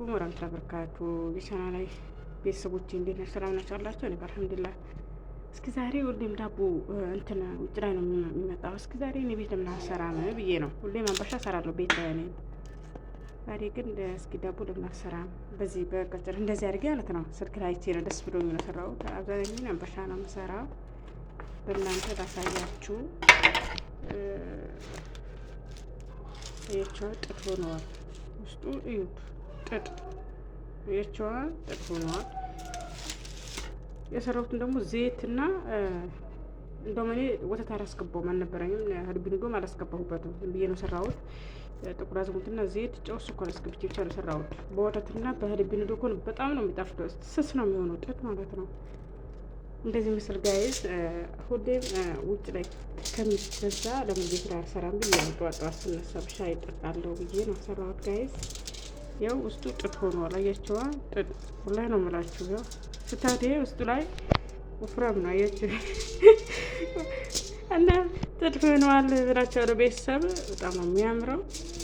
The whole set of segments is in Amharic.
ورحمة الله وبركاته። የቻናሌ ቤተሰቦቼ እንዴት ናችሁ? ሰላም ናችሁ አላችሁ? እኔ አልሐምዱሊላህ። እስኪ ዛሬ ሁሌም ዳቦ እንትን ውጭ ላይ ነው የሚመጣው። እስኪ ዛሬ እኔ ቤት ለምን አልሰራም ብዬ ነው። ሁሌም አምባሻ እሰራለሁ ቤት ላይ እኔ። ዛሬ ግን እስኪ ዳቦ ለምን አልሰራም በዚህ በቀጭን እንደዚህ አድርጌ ማለት ነው። ስልክ ላይ አይቼ ነው ደስ ብሎኝ ነው የሰራሁት። አብዛኛውን አምባሻ ነው የምሰራው። በእናንተ ላሳያችሁ። ይኸው ጥጥ ሆነዋል። ውስጡ እዩት፣ ጥጥ ይኸው ጥጥ ሆነዋል። የሰራሁትን ደግሞ ዘይትና እንደውም እኔ ወተት አላስገባውም አልነበረኝም። ቢንጎም አላስገባሁበትም ብዬ ነው የሰራሁት። ጥቁር አዝሙድና ዘይት፣ ጨው፣ ስኳር አስገብቼ ብቻ ነው የሰራሁት። በወተትና በህልብ ቢንዶ እኮ በጣም ነው የሚጣፍጠው። ስስ ነው የሚሆነው ጥጥ ማለት ነው። እንደዚህ ምስል guys፣ ሁሌም ውጭ ላይ ከሚገዛ ለምን ቤት ላይ አልሰራም ብዬ ነው። ጠዋት ጠዋት ስነሳ ሻይ እጠጣለሁ ብዬ ነው ሰራሁት guys። ያው ውስጡ ጥጥ ሆኗል። አያችዋ ጥጥ ላይ ነው የምላችሁ። ያው ስታቴ ውስጡ ላይ ወፍራም ነው አያችሁ፣ እና ጥጥ ሆኗል ብላችኋለሁ ቤተሰብ። በጣም ነው የሚያምረው፣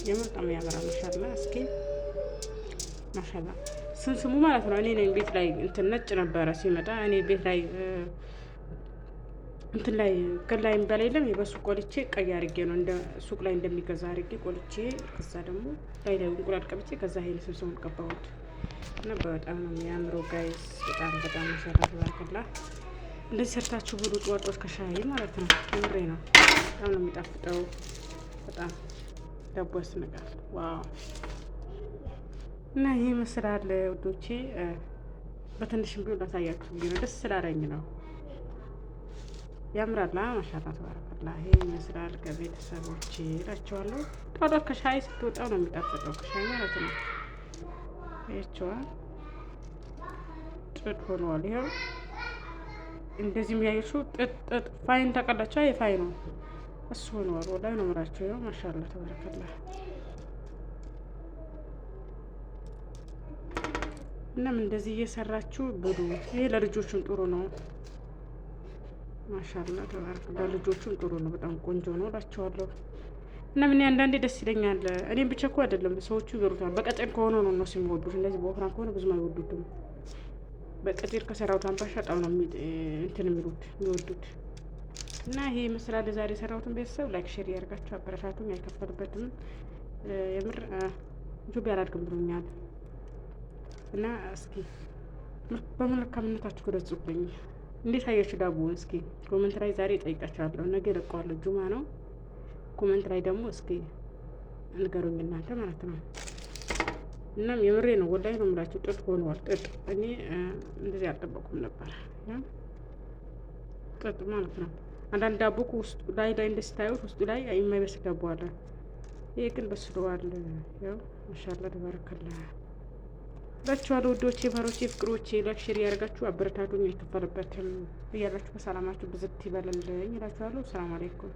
የምር በጣም ያምራል። ማሻላ እስኪ ማሻላ ስንስሙ ማለት ነው። እኔ ነኝ ቤት ላይ እንትን ነጭ ነበረ ሲመጣ እኔ ቤት ላይ እንትን ላይ ገላ የሚባል የለም በሱ ቆልቼ ቀይ አድርጌ ነው እንደ ሱቅ ላይ እንደሚገዛ አድርጌ ቆልቼ፣ ከዛ ደግሞ ላይ ላይ እንቁላል ቀብቼ ከዛ ይሄን ስምስሙን ቀባሁት እና በጣም ነው የሚያምረው guys። በጣም በጣም ማሻላ ተባረከላ። እንደዚህ ሰርታችሁ ብሉ ጠዋት ጠዋት ከሻይ ማለት ነው። የምሬ ነው። በጣም ነው የሚጣፍጠው። በጣም ዳቦ ያስንቃል። Wow! እና ይህ ይመስላል ውዶቼ። በትንሽም ቢሆን ላሳያችሁ ብዬ ነው፣ ደስ ስላለኝ ነው። ያምራል። ማሻላ ተባረከላ። ይሄ ይመስላል ከቤተሰቦቼ እላቸዋለሁ። ጠዋት ከሻይ ስትወጣው ነው የሚጣፍጠው፣ ከሻይ ማለት ነው። ይቸዋ ጥጥ ሆኗል። ይኸው እንደዚህ የሚያየሽው ጥጥ ጥጥ ፋይን ታውቃላችሁ? የፋይን ነው እሱ ሆኗል። ወላሂ ነው የምላችሁ። ይኸው ማሻላ ተባረከላ። እናም እንደዚህ እየሰራችሁ ብሉ። ይሄ ለልጆቹም ጥሩ ነው። ማሻላ ተባረክ። ለልጆቹም ጥሩ ነው። በጣም ቆንጆ ነው እላቸዋለሁ። እና ምን አንዳንዴ ደስ ይለኛል። እኔም ብቻ እኮ አይደለም ሰዎቹ ይበሉታል። በቀጭን ከሆነ ነው እነሱ የሚወዱት። እንደዚህ በወፍራም ከሆነ ብዙም አይወዱትም። በቀጭን ከሰራሁት አምባሻ በጣም ነው እንትን የሚሉት የሚወዱት። እና ይሄ ይመስላል ዛሬ የሰራሁትን። ቤተሰብ like share ያደርጋችሁ አበረታቱኝ። አይከፈልበትም። የምር ዩቲዩብ ያላድግም ብሎኛል። እና እስኪ በመልካምነታችሁ ግለጹልኝ። እንዴት አያችሁ ዳቦውን? እስኪ comment ላይ ዛሬ እጠይቃችኋለሁ። ነገ እለቀዋለሁ፣ ጁማ ነው። Comment ላይ ደግሞ እስኪ ንገሩኝ እናንተ ማለት ነው። እናም የምሬ ነው፣ ወላሂ ነው የምላችሁ። ጥጥ ሆኗል። ጥጥ እኔ እንደዚህ አልጠበቁም ነበር። ጥጥ ማለት ነው። አንዳንድ ዳቦ ውስጡ ላይ ላይ እንደስታዩት ውስጡ ላይ የማይበስል ዳቦ አለ። ይሄ ግን በስለዋል። ያው ማሻአላ ተባረከላ እላችኋለሁ ውዶቼ፣ ማሮቼ፣ ፍቅሮቼ like share እያደረጋችሁ አበረታቱኝ። አይከፈልበትም እያላችሁ በሰላማችሁ ብዝት ይበልልኝ እላችኋለሁ። ሰላም አለይኩም።